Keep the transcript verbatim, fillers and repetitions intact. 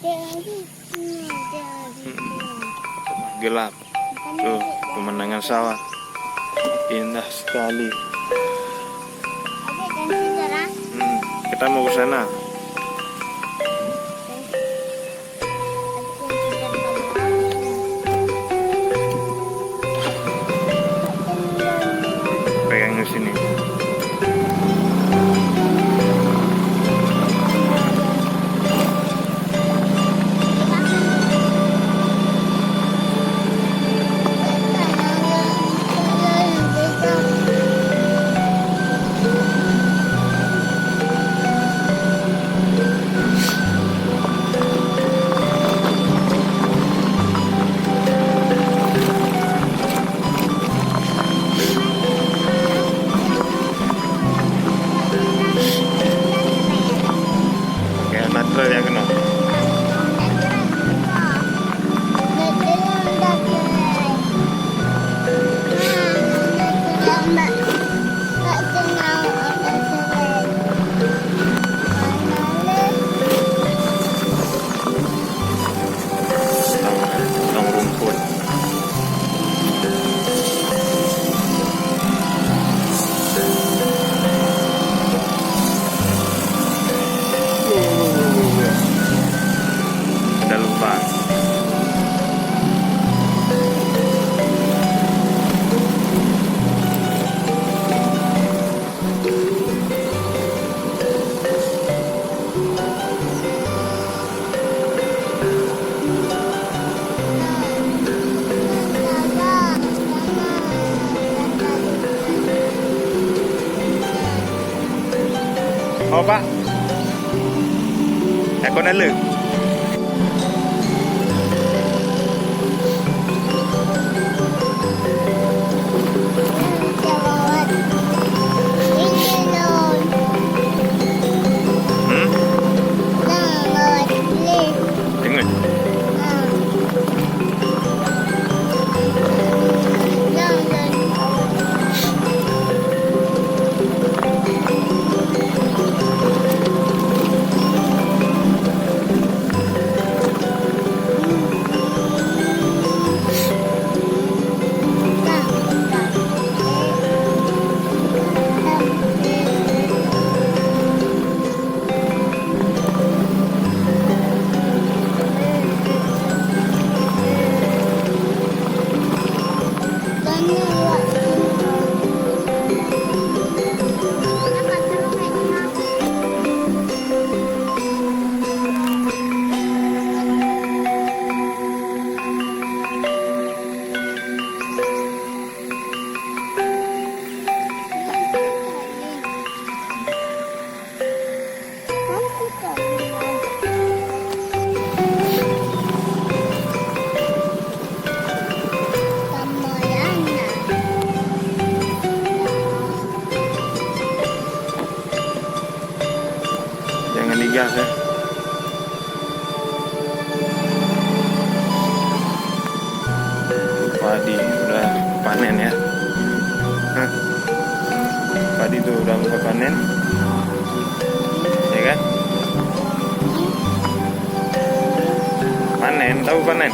Mm-mm. Gelap. Tuh, pemandangan sawah. Indah sekali. Hmm, kita mau ke sana. Pegang di sini. Oke, mata dia kena. Potong rumput. Ada lubang. Oh, Pak. Takon na le. Hmm? Ingat. Jangan digas, ya. Padi udah panen, ya. Hah? Padi tuh udah mulai panen. Ya kan? Panen, tahu panen?